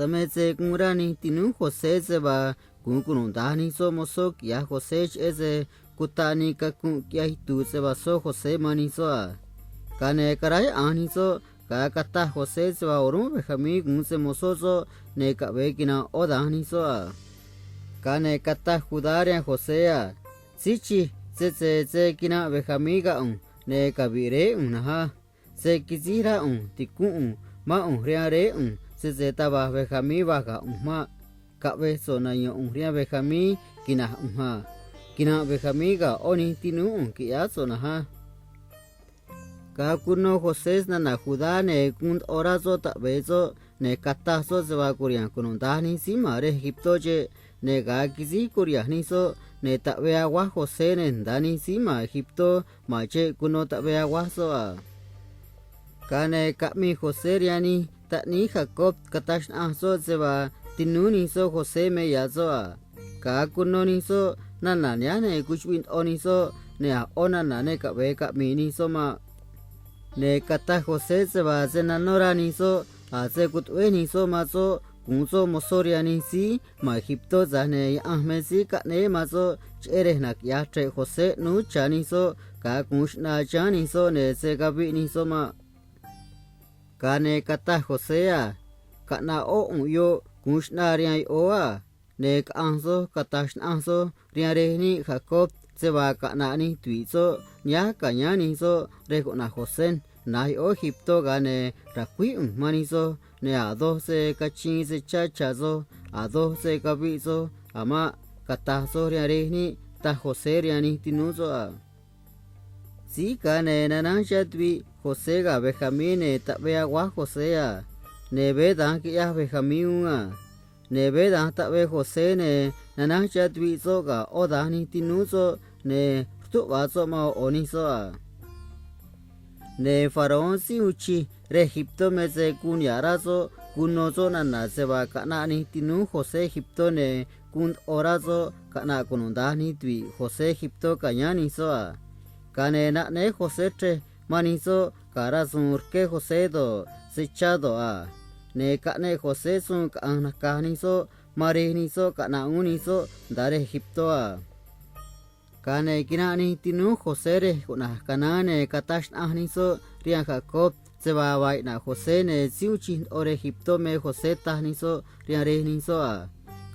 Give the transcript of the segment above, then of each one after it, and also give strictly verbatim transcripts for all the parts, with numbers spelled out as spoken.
Dan me se guun rá nij tinúú José se vaa gu̱un cunuda̱nj nij soꞌ mozó quiꞌya̱j José, cheꞌé se cutaꞌ nii cacunꞌ quiꞌyaj itu̱u̱ se vaa soꞌ José man nij soꞌ a. Ga̱a ne̱ caráyaꞌa̱nj nij soꞌ ga̱a cataj José se vaa o̱rúnꞌ Benjamín gu̱un se‑mo̱zó soꞌ, ne̱ caꞌve̱e quina̱nj ꞌó da̱nj nij soꞌ a. Ga̱a ne̱ cataj Judá rihaan José a: ―Síí chij, sese se̱ quinanꞌ Benjamín ga̱ ꞌu̱nj, ne̱ cavi̱ꞌ réé ꞌu̱nj na̱nj á. Se̱ quisíj rá ꞌu̱nj ti̱cunꞌ ꞌu̱nj mán ꞌu̱nj rihaan réé ꞌu̱nj, sese taj va̱j Benjamín va̱j ga̱ ꞌu̱nj maꞌ. Caꞌvej so̱ꞌ nayo̱n ꞌu̱nj rihaan Benjamín quina̱nj ꞌu̱nj a. Quinanꞌ Benjamín ga̱ ꞌó nij tinúú ꞌu̱nj qui̱ꞌyáá so̱ꞌ na̱nj á. Ga̱a cuno José snana̱ Judá, ne̱ guun ndoꞌo rá soꞌ taꞌve̱e soꞌ, ne̱ cataj soꞌ se vaa cu̱riha̱nj cunuda̱nj nij síí ma̱n rej Egiptó cheꞌ, ne̱ ga̱a quisíj curiha̱nj nij soꞌ, ne̱ taꞌvee aguáj José, ne̱ nda̱a nij síí ma̱n Egiptó ma̱n cheꞌ cuno taꞌvee aguáj soꞌ a. Ga̱a ne̱ caꞌmii José rihaan nij taꞌníí Jacob cataj xnaꞌanj soꞌ se vaa tinúú nij soꞌ José me ya̱ soꞌ a. Ga̱a cuno nij soꞌ nana̱ nihánj, ne̱ cuchuꞌviꞌ ndoꞌo nij soꞌ, ne̱ a̱ ꞌó nana̱ ne caꞌve̱e caꞌmi̱i̱ nij soꞌ maꞌ. Ne̱ cataj José se vaa se̱ nanó rá nij soꞌ a̱ se cutuꞌvéj nij soꞌ man soꞌ gu̱un soꞌ mozó rihaan nij síí ma̱n Egiptó, tza̱j ne̱ Yaꞌanj me síí caꞌnéé man soꞌ cheꞌé rej naquiꞌya̱j chre̱ꞌ José ꞌnúú cha̱ nij soꞌ ga̱a gu̱un xꞌnaa chiháán nij soꞌ, ne̱ se̱ caviꞌ nij soꞌ maꞌ. Ga̱a ne̱ cataj José a: ―Caꞌna̱ꞌ ꞌó ꞌu̱nꞌ yoꞌ gu̱un xꞌnaa rihaan yoꞌóó a. Ne̱ caꞌanj soj cata̱j xnaꞌanj soj rihaan rej níꞌ Jacob se vaa caꞌna̱ꞌ nij tuvi̱ꞌ soꞌ nihánj ca̱yáán nij soꞌ rej cuꞌna̱j José na̱j yoꞌóó Egiptó, ga̱a ne̱ ra̱cuíj ꞌu̱nj man nij soj, ne̱ a̱ doj se cachiin se chá cha̱ soj, a̱ doj se caviꞌ soj a̱ maꞌ, cata̱j soj rihaan rej níꞌ ―taj José rihaan nij tinúú soꞌ a. Síí ga̱a ne̱ nanánj chá tuviꞌ José ga̱ Benjamín, ne̱ taꞌvee aguáj José a. Ne̱ veé da̱nj quiꞌyaj Benjamín uún a. Ne̱ veé da̱nj taꞌvee José, ne̱ nanánj chá tuviꞌ soꞌ ga̱ ꞌó da̱nj nij tinúú soꞌ, ne̱ rtúꞌ va̱ soꞌ man ꞌo̱ ꞌo̱ nij soꞌ a. Ne̱ faraón síí uun chij rej Egiptó me se guun niha̱ꞌ rá soꞌ cuno soꞌ nana̱ se vaa caꞌnaꞌ nij tinúú José Egiptó, ne̱ guun ndoꞌo rá soꞌ caꞌna̱ꞌ cunuda̱nj nij tuvi̱ꞌ José Egiptó ca̱yáán nij soꞌ a. Ga̱a ne̱ naꞌnéé José chrej man nij soꞌ ga̱ rasu̱u̱n rqué José do̱ꞌ, se chá do̱ꞌ a. Ne̱ caꞌneꞌ José suun caꞌa̱nj naca̱j nij soꞌ man rej nij soꞌ caꞌna̱ꞌ uún nij soꞌ nda̱a rej Egiptó a. Ga̱a ne̱ quiranꞌ nij tinúú José rej cuꞌna̱j Canaán, ne̱ cataj xnaꞌanj nij soꞌ rihaan Jacob se vaa vaa iꞌna̱ꞌ José, ne̱ síí uun chij ndoꞌo rej Egiptó me José, taj nij soꞌ rihaan rej nij soꞌ a.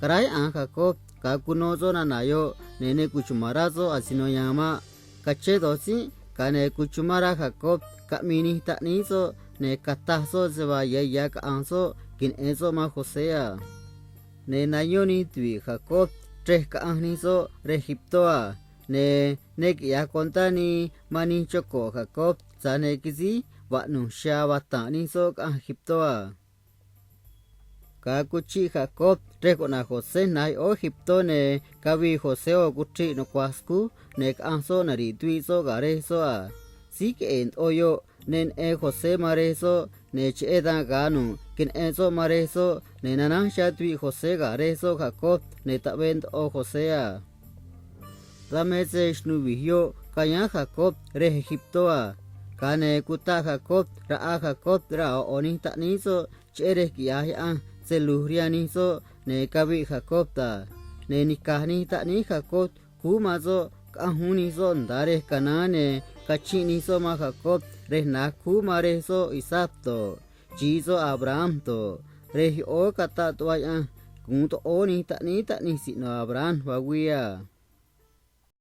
Caráyaꞌa̱nj Jacob ga̱a cuno soꞌ nana̱ yoꞌ, ne̱ ne cuchuma̱n rá soꞌ asino ya̱a̱n maꞌ. Cachén do̱j tzínꞌ, ga̱a ne̱ cuchumán rá Jacob caꞌmii nij taꞌníí soꞌ, ne̱ cataj soꞌ se vaa ya̱ ya̱ caꞌa̱nj soꞌ queneꞌe̱n soꞌ man José a. Ne̱ nayón nij tuvi̱ꞌ Jacob chrej caꞌanj nij soꞌ rej Egiptó a. Ne̱ ne quiꞌya̱j contá nii man nij choco̱ꞌ Jacob, tza̱j ne̱ quisíj vaꞌnu̱j xya vata̱nꞌ nij soꞌ caꞌanj Egiptó a. Ga̱a cuchiꞌ Jacob rej cuꞌna̱j José na̱j yoꞌóó Egiptó, ne̱ cavii José ꞌo̱ cuchriꞌ nucua̱j scúj, ne̱ caꞌanj soꞌ nari̱ꞌ tuviꞌ soꞌ ga̱ rej soꞌ a. Síí queꞌe̱e̱ ndoꞌo yoꞌ ne neꞌen José man rej soꞌ, ne̱ cheꞌé dan ga̱a nu̱ꞌ queneꞌen soꞌ man rej soꞌ, ne̱ nanánj chá tuviꞌ José ga̱ rej soꞌ Jacob, ne̱ taꞌvee ndoꞌo José a. Dan me se xnuvi̱j yoꞌ cayáán Jacob rej Egiptó a. Ga̱a ne̱ cutaꞌ Jacob raꞌa Jacob raa̱ ꞌo̱ ꞌo̱ nij taꞌníí soꞌ cheꞌé rej quiꞌya̱j Yaꞌanj se lu̱j rihaan nij soꞌ, ne̱ caviꞌ Jacob a. Ne̱ nica̱j nij taꞌníí Jacob cúú man soꞌ caꞌanj uún nij soꞌ nda̱a rej Canaán, ne̱ cachinꞌ nij soꞌ man Jacob rej na̱j cúú man rej soꞌ Isaac do̱ꞌ, xi̱i soꞌ Abraham do̱ꞌ, rej yoꞌóó cataꞌ tuꞌva Yaꞌanj gu̱un toꞌóó nij taꞌníí taꞌnij siꞌno̱ Abraham vaa güii a.